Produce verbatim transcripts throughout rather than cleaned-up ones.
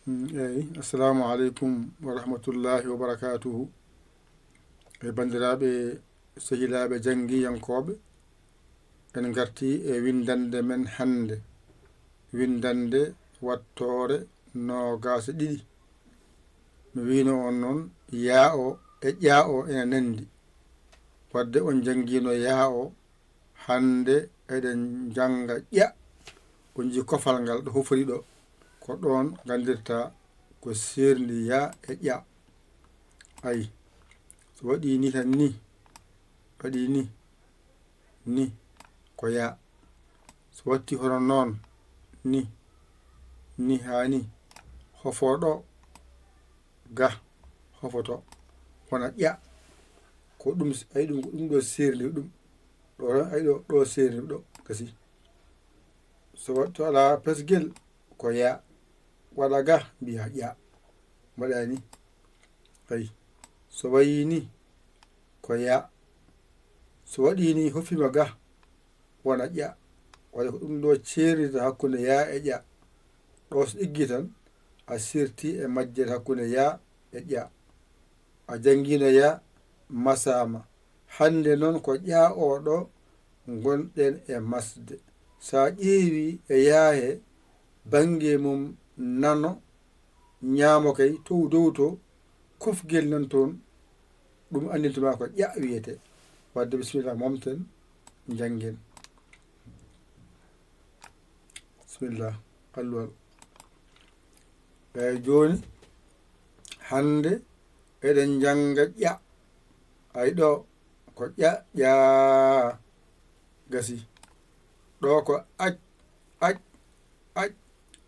Mm, eyi, assalamu aleykum wa rahmatullahi wa barakatuhu. E banndiraaɓe, sehilaaɓe janngiyankooɓe, en ngartii e winndannde men hannde, winndannde wattoore noogaas e ɗiɗi. Mi wiino on noon, yaa o e ƴaa o ena nanndi. Wadde on njanngiino yaa o, hannde eɗen njannga ƴa. On njii kofal ngal ɗo hufori ɗo. Ko ɗoon nganndirtaa ko seerndi yaa e ƴa. Ayi, so waɗii ni tan ni, waɗii ni, ni ko yaa. So watti hono noon, ni, ni haa ni, hofoo ɗo, ga, hofoto, wona ƴa. Ko ɗum, ayi ɗum, ko ɗum ɗo seerndi ɗum. Ɗo tan, ayi ɗo, ɗo seerndi ɗo, gasi. So wa-, to alaa pesgel, ko yaa. Waɗa ga, mbiyaa ƴa. Mbaɗa ni. Ayi. So wayii ni, ko yaa. So waɗii ni, hofiima ga, wona ƴa. Waɗa ko ɗum ɗo ceerndita hakkunde yaa e ƴa. Ɗo so ɗiggi tan, a sirti e majjere hakkunde yaa e ƴa. A janngiino yaa, masaama. Hannde noon ko ƴa o ɗo ngonɗen e masde. So a ƴeewii e yaa he, bannge mum nano, ñaamo kay, tow dow to, kofgel nan toon, ɗum anndinta ma ko ƴa wiyetee. Wadde bisimilla, momten, njanngen. Bisimilla, alluwal. Eey, jooni, hannde eɗen njannga ƴa. Ay ɗo ko ƴa, ƴaa. Gasi. Ɗo ko ac, ac, ac,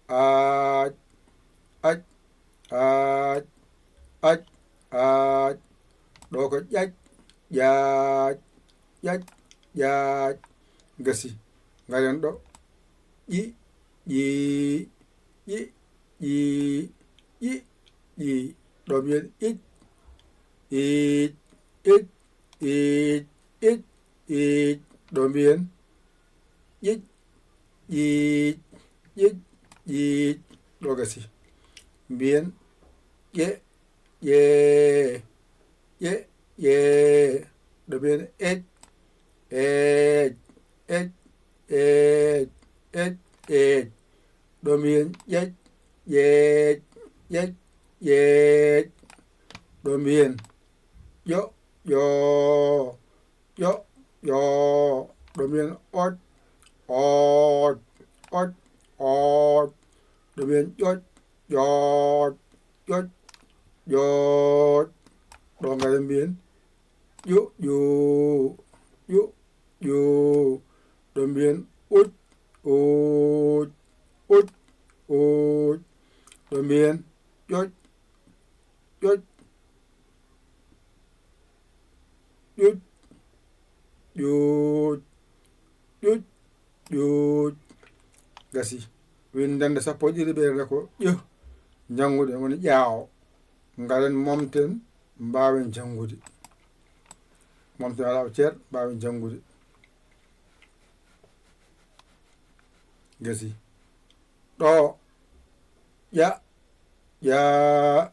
aac, ac, aac, ac, aac. Ɗo ko ƴac, ƴaac, ƴac, ƴaac. Gasi. Ngaren ɗo. Ƴi, ƴii, ƴi, ƴii, ƴi, ƴii. Ɗo mbiyen ic, iic, ic, iic, ic, iic. Ɗo mbiyen ƴic, ƴiic, ƴic, ƴiic. Ɗo gasi. Mbiyen ƴe, ƴee, ƴe, ƴee. Ɗo mbiyen ec, eec, ec, eec, ec, eec. Ɗo mbiyen ƴec, ƴeec, ƴec, ƴeec. Ɗo mbiyen ƴo, ƴoo, ƴo, ƴoo. Ɗo mbiyen oc, ooc, oc, ooc. Ɗo mbiyen ƴoc, ƴooc, ƴoc, ƴooc. Ɗo ngaren mbiyen ƴu, ƴuu, ƴu, ƴuu. Ɗo mbiyen uc, uuc, uc, uuc. Ɗo mbiyen ƴoc, ƴoc, ƴuc, ƴuuc, ƴuc, ƴuuc. Gasi. Winndannde sappo e ɗiɗi ɓeydata ko ƴo. Njanngude woni ƴaawo. Ngaren momten, mbaawen janngude. Momten alaa ceer, mbaawen janngude. Gasi. Ɗo, ƴa, ƴaa.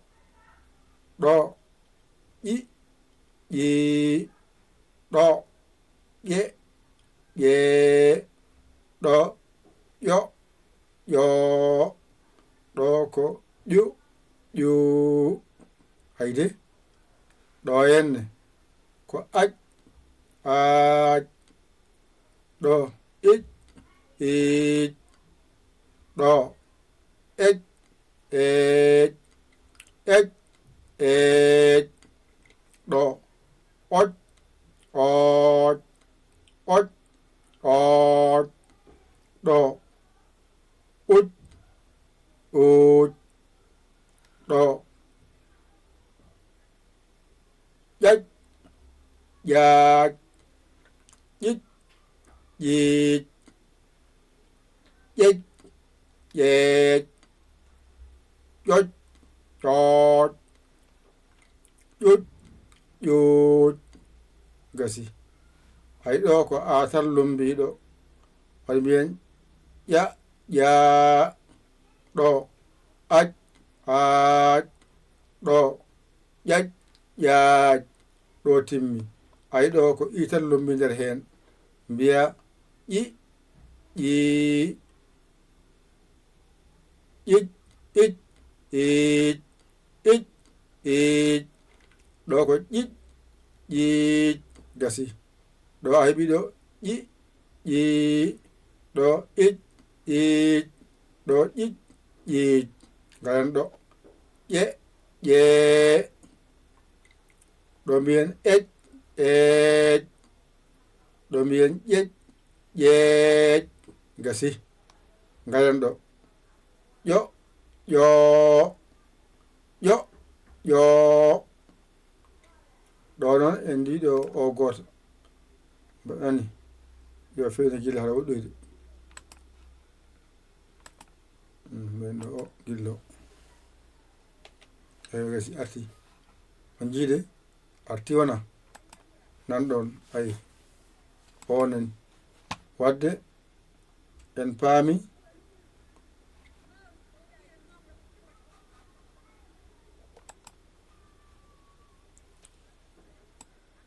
Ɗo, ƴi, ƴii. Ɗo, ƴe, ƴee. Ɗo, ƴo, ƴoo. Ɗo ko ƴu, ƴuu. Hay de. Ɗo henne ko ac, aac. Ɗo ic, iic. Ɗo ec, eec, ec, eec. Ɗo oc, ooc, oc, ooc. Ɗo uc, uuc. Ɗo ƴac, ƴaac, ƴic, ƴiic, ƴec, ƴeec, ƴoc, ƴooc, ƴuc, ƴuuc. Gasi. Hay ɗo ko aasar lummbiiɗo. Waɗi mbiyen ƴa, ƴaa. Ɗo ac, aac, ɗo, ƴaƴ, ƴaaƴ. Ɗo timmi. Ayi ɗo ko ital lombi nder heen. Mbiya ƴi, ƴii, ƴiƴ, iƴ, iiƴ, iƴ, iiƴ. Ɗo ko ƴiƴ, ƴiiƴ. Gasi. Ɗo a heɓi ɗo ƴi, ƴii, ɗo iƴ, iiƴ, ɗo ƴiƴ, ƴiiƴ. Ngaren ɗo ƴe, ƴee. Ɗo mbiyen eƴ, eeƴ. Ɗo mbiyen ƴeƴ, ƴeeƴ. Gasi. Ngaren ɗo ƴo, ƴoo, ƴo, ƴoo. Ɗo noon en ndi ɗo o gooto. Mbaɗani yo feewne gila haɗa woɗɗoyde. Mm, men ɗo o gillo. Eyo, gasi arti. On jiide arti wona. Nan ɗon, ayi. O nan. Wadde en paami.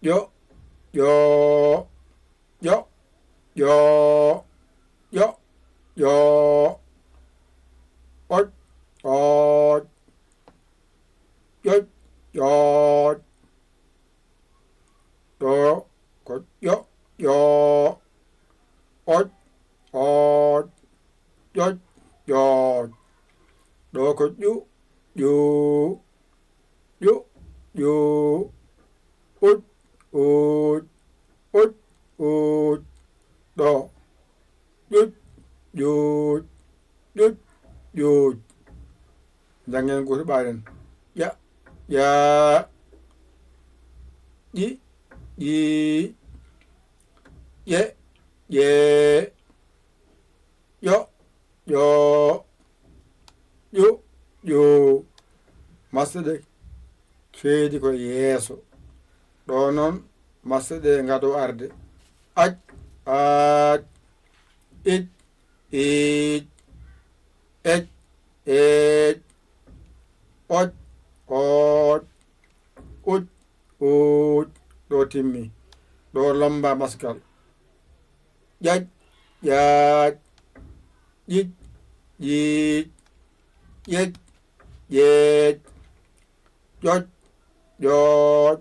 Ƴo, ƴoo, ƴo, ƴoo, ƴo, ƴoo. Oƴ, ooƴ. Ƴoƴ, ƴooƴ. Ɗo ko ƴo, ƴoo. Oƴ, ooƴ. Ƴoƴ, ƴooƴ. Ɗo ko ƴu, ƴuu. Ƴu, ƴuu. Uƴ, uuƴ. Uƴ, uuƴ. Ɗo. Ƴuƴ, ƴuuƴ. Ƴuƴ, ƴuuƴ. Njanngen gooto ɓaaren. Ƴa, ƴaa. Ƴi, ƴii. Ƴe, ƴee. Ƴo, ƴoo. Ƴu, ƴuu. Masɗe ɗe keedi ko yeeso. Ɗo noon, masɗe ɗe ngado arde. Ac, aac. Ic, iic. Ec, eec. Oc, ooc. Uc, uuc. Ɗo timmi. Ɗo lomba maskal. Ƴaƴ, ƴaaƴ. Ƴiƴ, ƴiiƴ. Ƴeƴ, ƴeeƴ. Ƴoƴ, ƴooƴ.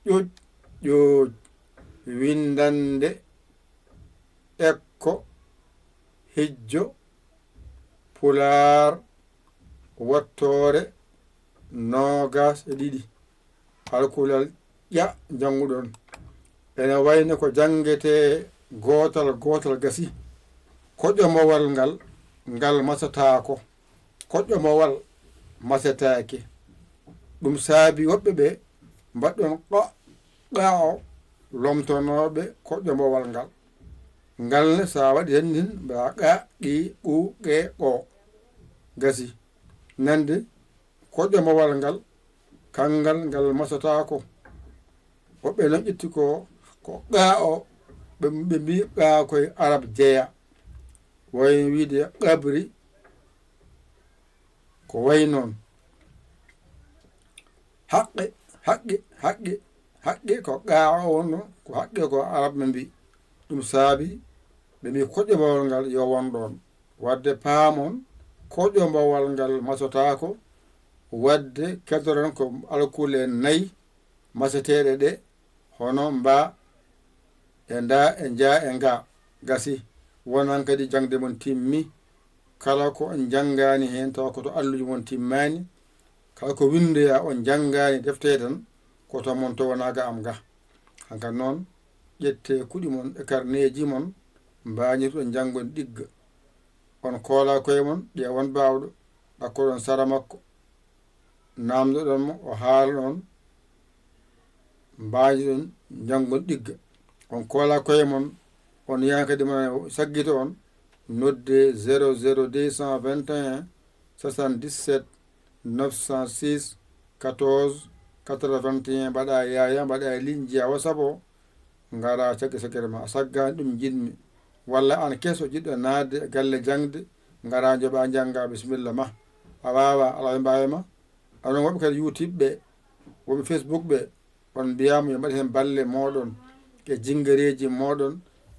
Ƴuƴ, ƴuuƴ. Winndannde, ekko, hijjo, pulaar, wattoore, noogaas e ɗiɗi. Alkulal ƴa njannguɗon. Ene wayno ko janngetee gootal gootal gasi. Koƴomowal ngal, ngal masataako. Koƴomowal masetaake. Ɗum saabi woɓɓe ɓe mbaɗɗon qa, qa o lomtonooɓe koƴomowal ngal. Ngal ne, so a waɗi tan nin, mbaɗa qa, qi, qu, qe, qo. Gasi. Nande, koƴomowal ngal, kanngal ngal masataako. Woɓɓe noon ƴetti ko, ko qa o, ɓe, ɓe mbii qa koye arab jeya. Wayi wiide qabri, ko wayi noon. Haqqe, haqqe, haqqe, haqqe ko qa o wonno, ko haqqe ko arab ɓe mbii. Ɗum saabi ɓe mbii koƴomowal ngal yo won ɗoon. Wadde paamon, koƴomowal ngal masotaako, wadde kedoren ko alkule nayi maseteeɗe ɗe, hono mba, e nda, e nja, e nga. Gasi, wonan kadi jaŋde mon timmi. Kala ko on njanngaani heen, tawa ko to alluji mon timmaani. Kala ko winndoyaa on njanngaani defte tan, ko to mon to wonaa ga am ga. Hankan noon, ƴettee kuɗi mon e karneeji mon, mbaañirɗon njanngon ɗigga. On koolaa koye mon, ƴeewon baawɗo, ɗakkoɗon sara makko, naamndoɗon mo, o haala on, mbaañirɗon njanngon ɗigga. On koolaa koye mon, on yahan kadi mon saggito on, noddee zéro zéro deux cent vingt et un soixante-dix-sept neuf cent six quatorze quatre-vingt-un, mbaɗa yaaya, mbaɗa ligne ji a WhatsApp o, ngara caggal saggere ma. A saggaani ɗum njiɗmi. Walla aan keso jiɗɗo naatde e galle jaŋde, ngara njoɓa njannga, bisimilla ma. A waawaa, alaa ɓe mbaawi ma. Aɗon woɓɓe kadi YouTube ɓe, woɓɓe Facebook ɓe, on mbiyaama yo mbaɗ heen balle mooɗon e jinngereeji mooɗon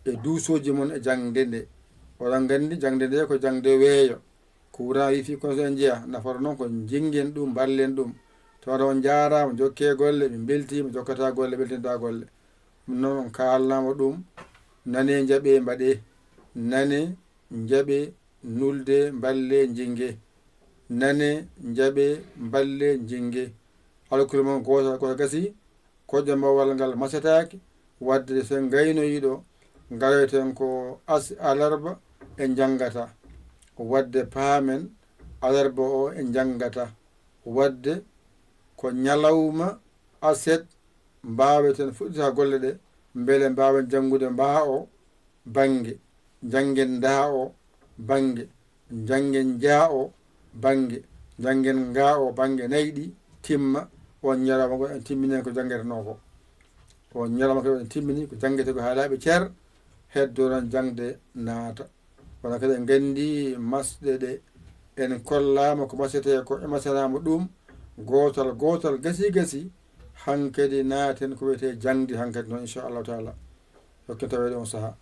e duusooji mon e jaŋde nde. Oɗon nganndi jaŋde nde ko jaŋde weeyo. Courant wi fii kono so en njeya, nafata noon ko njinngen ɗum, mballen ɗum. Tawa on njaaraama, jokkee golle, min mbeltiima, jokkataa golle, ɓeltintaa golle. Ɗum noon on kaalnaama ɗum, nanee njaɓee mbaɗee, nanee njaɓee nulde, mballee njinnge, nanee njaɓee mballee njinnge. Alkule mon gootal ko gasi, koƴƴambawal ngal masetaaki, waɗde so en ngaynoyii ɗo, ngaroyten ko as-, alarba en njanngata, waɗde paamen alarba o en njanngata, waɗde ko ñalawma aset mbaaweten fuɗɗita golle ɗe, mbele mbaawen janngude mbaa o bannge, njanngen ndaa o bannge, njanngen njaa o bannge, njanngen ngaa o bannge, nayi ɗi timma, on ñalawma ko en timminen ko janngetenoo ko. On ñalawma ko en timmini ko janngetee ko haa laaɓi cer, heddoron jaŋde naata. Kono kadi en nganndi masɗe ɗe en kollaama ko masetee ko, e masanaama ɗum gootal gootal gasi gasi, hankadi naaten ko wiyetee jaŋde hankadi noon, inchallahu taala. Yokken taweede on sahaa.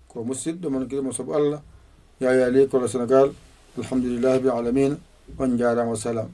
Ko musidɗo mon, giɗo mon sabu Allah, Yaya Ley Kolo Senegal. Alhamdulillahi rabbil alamina. On njaaraama, wassalam.